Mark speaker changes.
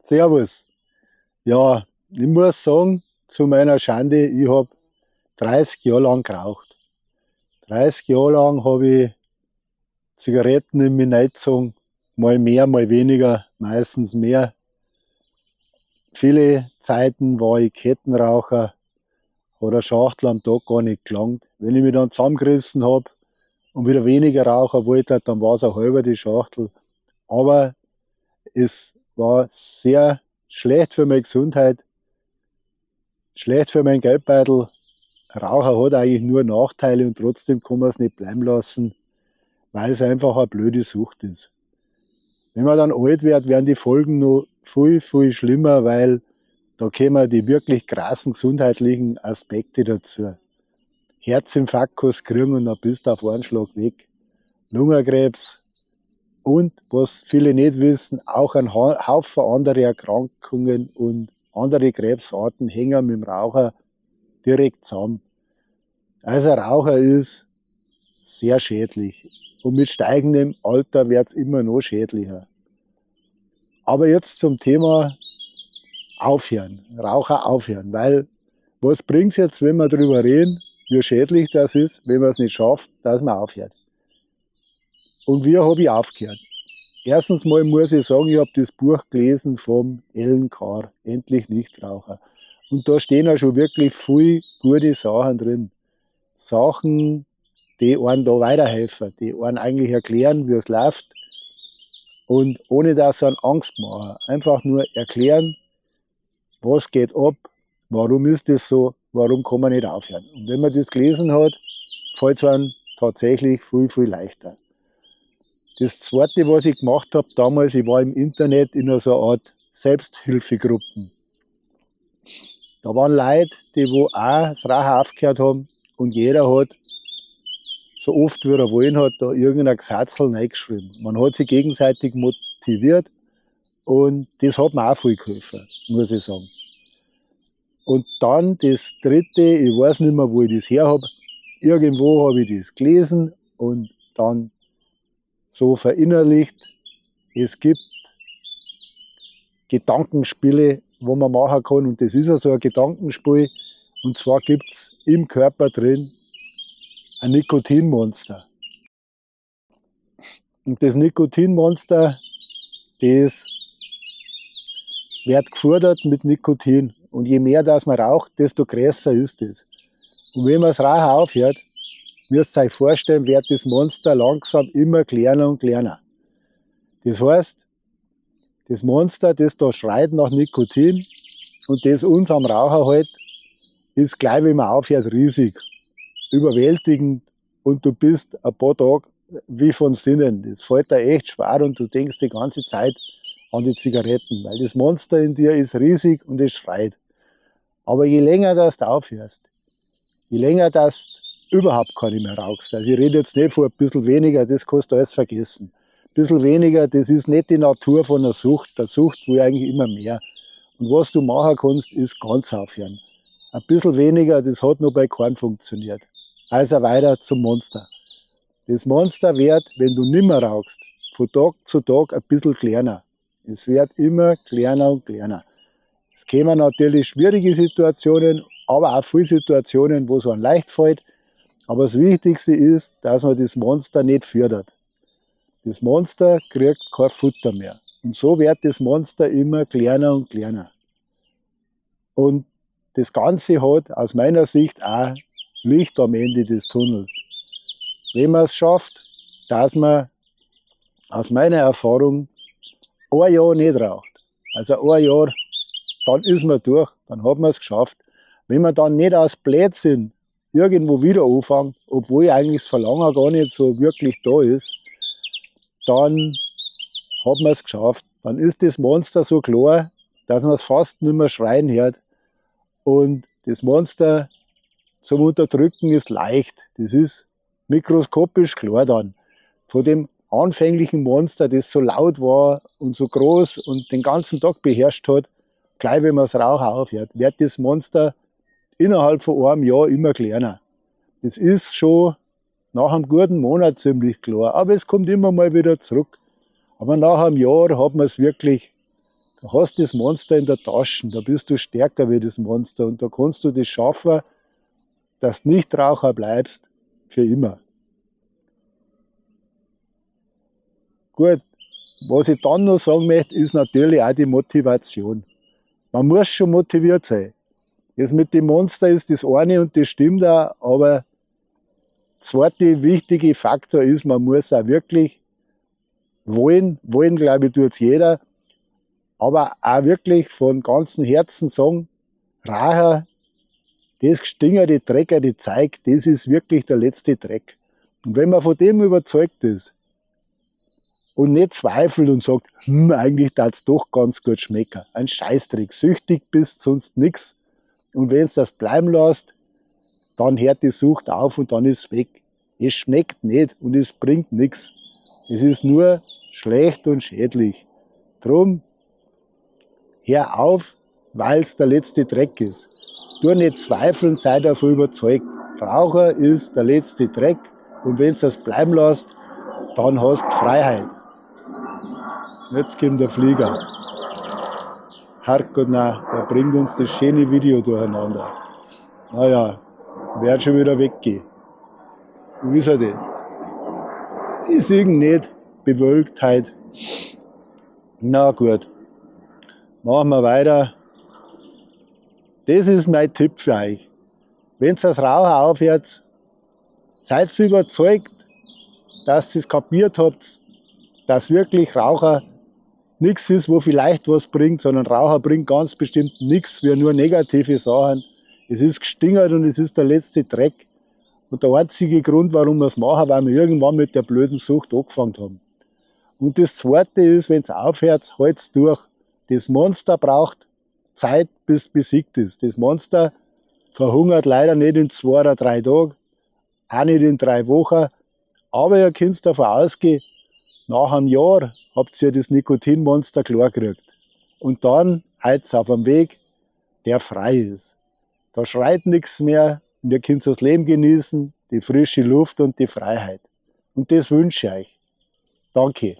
Speaker 1: Servus. Ja, ich muss sagen, zu meiner Schande, ich hab 30 Jahre lang geraucht. 30 Jahre lang hab ich Zigaretten in mich reingezogen, mal mehr, mal weniger, meistens mehr. Viele Zeiten war ich Kettenraucher, hat eine Schachtel am Tag gar nicht gelangt. Wenn ich mich dann zusammengerissen hab und wieder weniger rauchen wollte, dann war es eine halbe die Schachtel. Aber es war sehr schlecht für meine Gesundheit, schlecht für meinen Geldbeutel. Raucher hat eigentlich nur Nachteile und trotzdem kann man es nicht bleiben lassen, weil es einfach eine blöde Sucht ist. Wenn man dann alt wird, werden die Folgen noch viel, viel schlimmer, weil da kommen die wirklich krassen gesundheitlichen Aspekte dazu. Herzinfarkt kannst du kriegen und dann bist du auf einen Schlag weg. Lungenkrebs und, was viele nicht wissen, auch ein Haufen andere Erkrankungen und andere Krebsarten hängen mit dem Raucher direkt zusammen. Also Raucher ist sehr schädlich und mit steigendem Alter wird's immer noch schädlicher. Aber jetzt zum Thema Aufhören, Raucher aufhören, weil was bringt's jetzt, wenn wir drüber reden, wie schädlich das ist, wenn man's nicht schafft, dass man aufhört. Und wie hab ich aufgehört? Erstens mal muss ich sagen, ich hab das Buch gelesen vom Allen Carr, Endlich Nichtraucher. Und da stehen auch schon wirklich viel gute Sachen drin. Sachen, die einem da weiterhelfen, die einem eigentlich erklären, wie es läuft. Und ohne dass sie einen Angst machen. Einfach nur erklären, was geht ab, warum ist das so, warum kann man nicht aufhören. Und wenn man das gelesen hat, fällt's einem tatsächlich viel, viel leichter. Das Zweite, was ich gemacht hab damals, ich war im Internet in so einer Art Selbsthilfegruppen. Da waren Leute, die wo auch das Rauchen aufgehört haben und jeder hat, so oft wie er wollen hat, da irgendein Gesatzel reingeschrieben. Man hat sich gegenseitig motiviert und das hat mir auch viel geholfen, muss ich sagen. Und dann das Dritte, ich weiß nicht mehr, wo ich das her hab, irgendwo hab ich das gelesen und dann so verinnerlicht, es gibt Gedankenspiele, wo man machen kann, und das ist ja so ein Gedankenspiel, und zwar gibt's im Körper drin ein Nikotinmonster. Und das Nikotinmonster, das wird gefordert mit Nikotin. Und je mehr das man raucht, desto größer ist es. Und wenn man das Rauchen aufhört, müsst ihr euch vorstellen, wird das Monster langsam immer kleiner und kleiner. Das heißt, das Monster, das da schreit nach Nikotin und das uns am Raucher hält, ist gleich, wenn man aufhört, riesig, überwältigend und du bist ein paar Tage wie von Sinnen. Das fällt dir echt schwer und du denkst die ganze Zeit an die Zigaretten, weil das Monster in dir ist riesig und es schreit. Aber je länger das du aufhörst, je länger das überhaupt keine mehr rauchst, also ich rede jetzt nicht von ein bisschen weniger, das kannst du alles vergessen. Ein bisschen weniger, das ist nicht die Natur von der Sucht. Der Sucht will eigentlich immer mehr. Und was du machen kannst, ist ganz aufhören. Ein bisschen weniger, das hat noch bei keinem funktioniert. Also weiter zum Monster. Das Monster wird, wenn du nimmer rauchst, von Tag zu Tag ein bisschen kleiner. Es wird immer kleiner und kleiner. Es kämen natürlich schwierige Situationen, aber auch viele Situationen, wo es einem leicht fällt. Aber das Wichtigste ist, dass man das Monster nicht füttert. Das Monster kriegt kein Futter mehr. Und so wird das Monster immer kleiner und kleiner. Und das Ganze hat aus meiner Sicht auch Licht am Ende des Tunnels. Wenn man es schafft, dass man aus meiner Erfahrung ein Jahr nicht raucht, also ein Jahr, dann ist man durch, dann hat man's geschafft. Wenn man dann nicht aus Blödsinn irgendwo wieder anfängt, obwohl eigentlich das Verlangen gar nicht so wirklich da ist, dann hat man's geschafft. Dann ist das Monster so klar, dass man's fast nicht mehr schreien hört. Und das Monster zum Unterdrücken ist leicht. Das ist mikroskopisch klar dann. Von dem anfänglichen Monster, das so laut war und so groß und den ganzen Tag beherrscht hat, gleich wenn man das Rauchen aufhört, wird das Monster innerhalb von einem Jahr immer kleiner. Das ist schon nach einem guten Monat ziemlich klar, aber es kommt immer mal wieder zurück. Aber nach einem Jahr hat man's wirklich Du hast das Monster in der Tasche, da bist du stärker wie das Monster und da kannst du das schaffen, dass du Nichtraucher bleibst für immer. Gut, was ich dann noch sagen möchte, ist natürlich auch die Motivation. Man muss schon motiviert sein. Das mit dem Monster ist das eine und das stimmt auch, aber der zweite wichtige Faktor ist, man muss auch wirklich wollen, wollen glaube ich tut's jeder, aber auch wirklich von ganzem Herzen sagen, Raucher, das gestingerte, dreckige Zeug, das ist wirklich der letzte Dreck. Und wenn man von dem überzeugt ist und nicht zweifelt und sagt, eigentlich tat's doch ganz gut schmecken. Ein Scheißdreck, süchtig bist sonst nix. Und wenn's das bleiben lässt, dann hört die Sucht auf und dann ist's weg. Es schmeckt nicht und es bringt nix. Es ist nur schlecht und schädlich. Drum, hör auf, weil's der letzte Dreck ist. Tu nicht zweifeln, sei davon überzeugt. Raucher ist der letzte Dreck und wenn's das bleiben lässt, dann hast du Freiheit. Jetzt kommt der Flieger. Herrgott, nein, der bringt uns das schöne Video durcheinander. Naja, werd schon wieder weggehen. Wo ist er denn? Ich seh ihn nicht. Bewölktheit. Na gut. Machen wir weiter. Das ist mein Tipp für euch. Wenn ihr das Rauchen aufhört, seid überzeugt, dass ihr es kapiert habt, dass wirklich Raucher nichts ist, wo vielleicht was bringt, sondern Raucher bringt ganz bestimmt nichts, wie nur negative Sachen. Es ist gestingert und es ist der letzte Dreck. Und der einzige Grund, warum wir es machen, weil wir irgendwann mit der blöden Sucht angefangen haben. Und das Zweite ist, wenn's aufhört, halt's durch. Das Monster braucht Zeit, bis es besiegt ist. Das Monster verhungert leider nicht in 2 oder 3 Tagen, auch nicht in 3 Wochen. Aber ihr könnt davon ausgehen, nach einem Jahr habt ihr das Nikotinmonster klar gekriegt. Und dann halt's auf einem Weg, der frei ist. Da schreit nichts mehr und ihr könnt das Leben genießen, die frische Luft und die Freiheit. Und das wünsche ich euch. Danke.